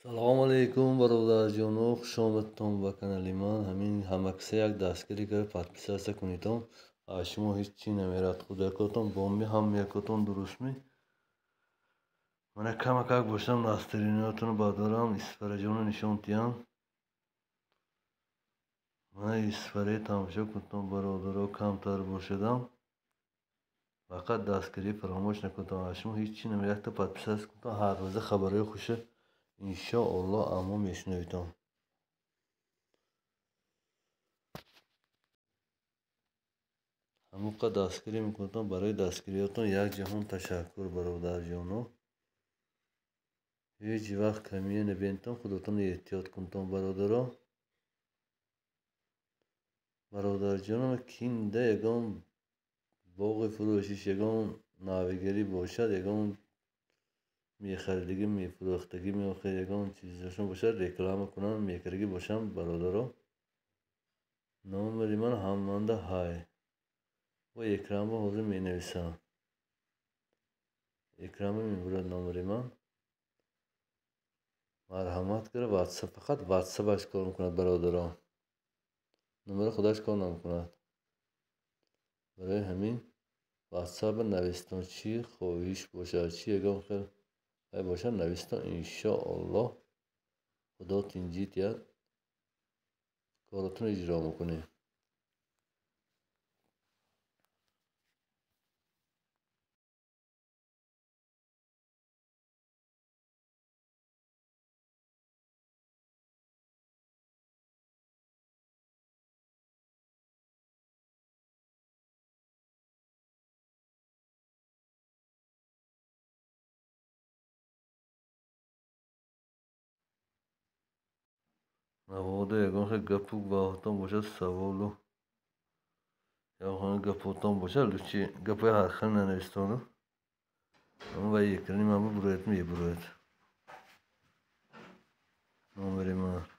Салому алейкум, бародарҷоно, хуш омадтон ба канали ман. Ҳамин ҳамакса як дастгирӣ карда подписаться кунедон. Аз шумо ҳеҷ чӣ намерад. Худакотон бомби, ҳамаякотон дурустми. Мана камакак бошам, настроениятонро бадорам, Исфараҷонро нишон диҳам. Мана Исфараи тамошо кунтон, бародаро, камтар бошадам. Фақат дастгирӣ фаромӯш накунтон. Аз шумо ҳеҷ чӣ намерад. Якта подписаться кунтон, ҳар рӯза хабарҳои хуша иншоаллоҳ аммо мешунаведон. Ҳамоқа дастгирӣ мекунедон. Барои дастгириётон як ҷаҳон ташаккур, бародарҷоно. Ҳеҷ вақт камия набинедон, худотонро эҳтиёт кунедон, бародаро. Бародарҷоно, кинда ягон боғи фурӯшиш, ягон навигарӣ бошад, ягон мехаридагӣ, мефурӯхтагӣ, меохир ягон чизашон бошад, реклама кунам, мекардагӣ бошам, бародаро. Номери ман ҳаманда ҳай. Бо экранба ҳозир менависам. Экранба мебурад номери ман. Марҳамат кара WhatsApp, фақат WhatsApp-аш кор мекунад, бародаро. Номери худаш кор намекунад. Барои ҳамин WhatsApp-ба навистон, чӣ хоҳиш бошад, чӣ ягон хел вай бошад, навистон, иншоаллоҳ Худо тинҷӣ диҳад, коротонро иҷро мекунем. Мабодо ягон хел гапу гувоҳотон бошад, саволу ягон гапотон бошад, лучи гапои ҳархел нанавистону. Аммо вай экрани ман бубурояд, мебурояд. Номери ман.